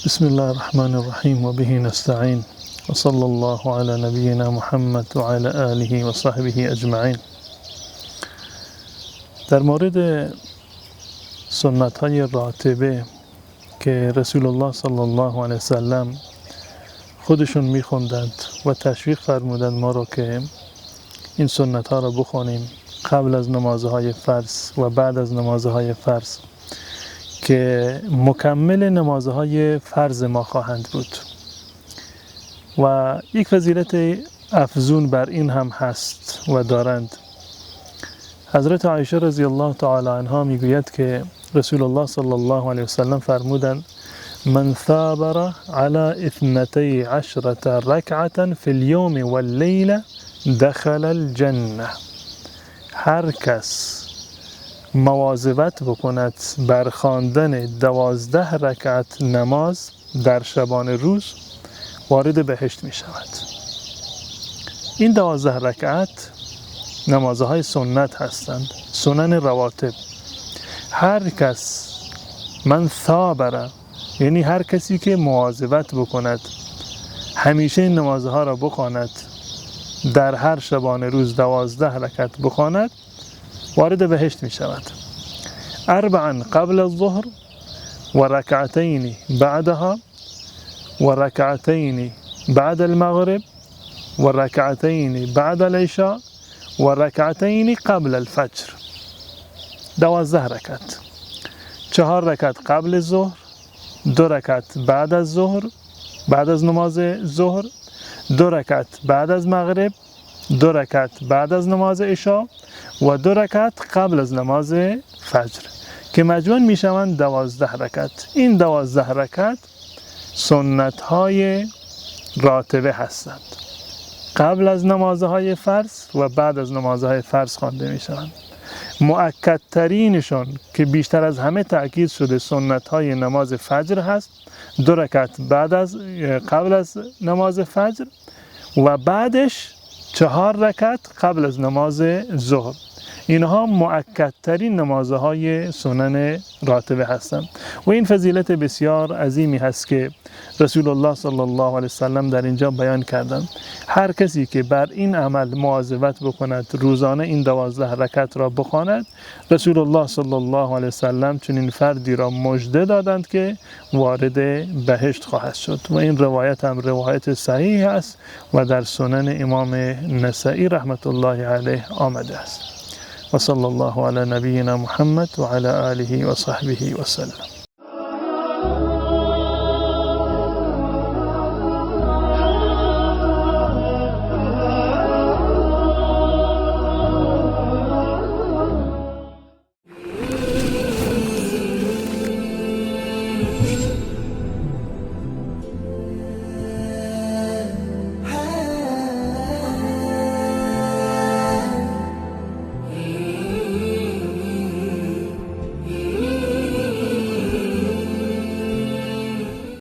بسم الله الرحمن الرحیم و به نستعین و صلی الله علی نبینا محمد و علی آله و صحبه اجمعین. در مورد سنت های راتبه که رسول الله صلی الله علیه وسلم خودشون میخوندند و تشویق فرمودند ما رو که این سنت ها رو بخونیم قبل از نمازهای فرض و بعد از نمازهای فرض که مکمل نمازهای فرض ما خواهند بود. و یک فضیلت افزون بر این هم هست و دارند. حضرت عایشه رضی الله تعالی عنها میگوید که رسول الله صلی الله علیه وسلم فرمودند من ثابر على 12 رکعة فی اليوم واللیله دخل الجنه. هر کس مواظبت بکند بر خواندن 12 رکعت نماز در شبانه روز وارد بهشت می شود. این 12 رکعت نمازهای سنت هستند، سنن رواتب. هر کس من ثابره، یعنی هر کسی که مواظبت بکند، همیشه این نمازها را بخواند، در هر شبانه روز 12 رکعت بخواند، وارد بهشت می شود. 4 قبل الظهر و رکعتین بعدها و رکعتین بعد المغرب و رکعتین بعد العشاء و رکعتین قبل الفجر. 12 رکعت، 4 رکعت قبل ظهر، 2 رکعت بعد از ظهر، بعد از نماز ظهر، 2 رکعت بعد از مغرب، 2 رکعت بعد از نماز عشاء و 2 رکعت قبل از نماز فجر که مجموعاً می شوند 12 رکعت. این 12 رکعت سنت های راتبه هستند، قبل از نمازهای فرض و بعد از نمازهای فرض خوانده می شوند. مؤکدترینشون که بیشتر از همه تأکید شده سنت های نماز فجر هست، 2 رکعت بعد از قبل از نماز فجر و بعدش 4 رکعت قبل از نماز ظهر. اینها مؤکدترین نمازهای سنن راتبه هستند و این فضیلت بسیار عظیمی هست که رسول الله صلی الله علیه وسلم در اینجا بیان کردند. هر کسی که بر این عمل مواظبت بکند، روزانه این 12 رکعت را بخواند، رسول الله صلی الله علیه وسلم چنین فردی را مژده دادند که وارد بهشت خواهد شد. و این روایت هم روایت صحیح است و در سنن امام نسائی رحمت الله علیه آمده است. و صلی الله علی نبینا محمد و علی آله و صحبه و سلم.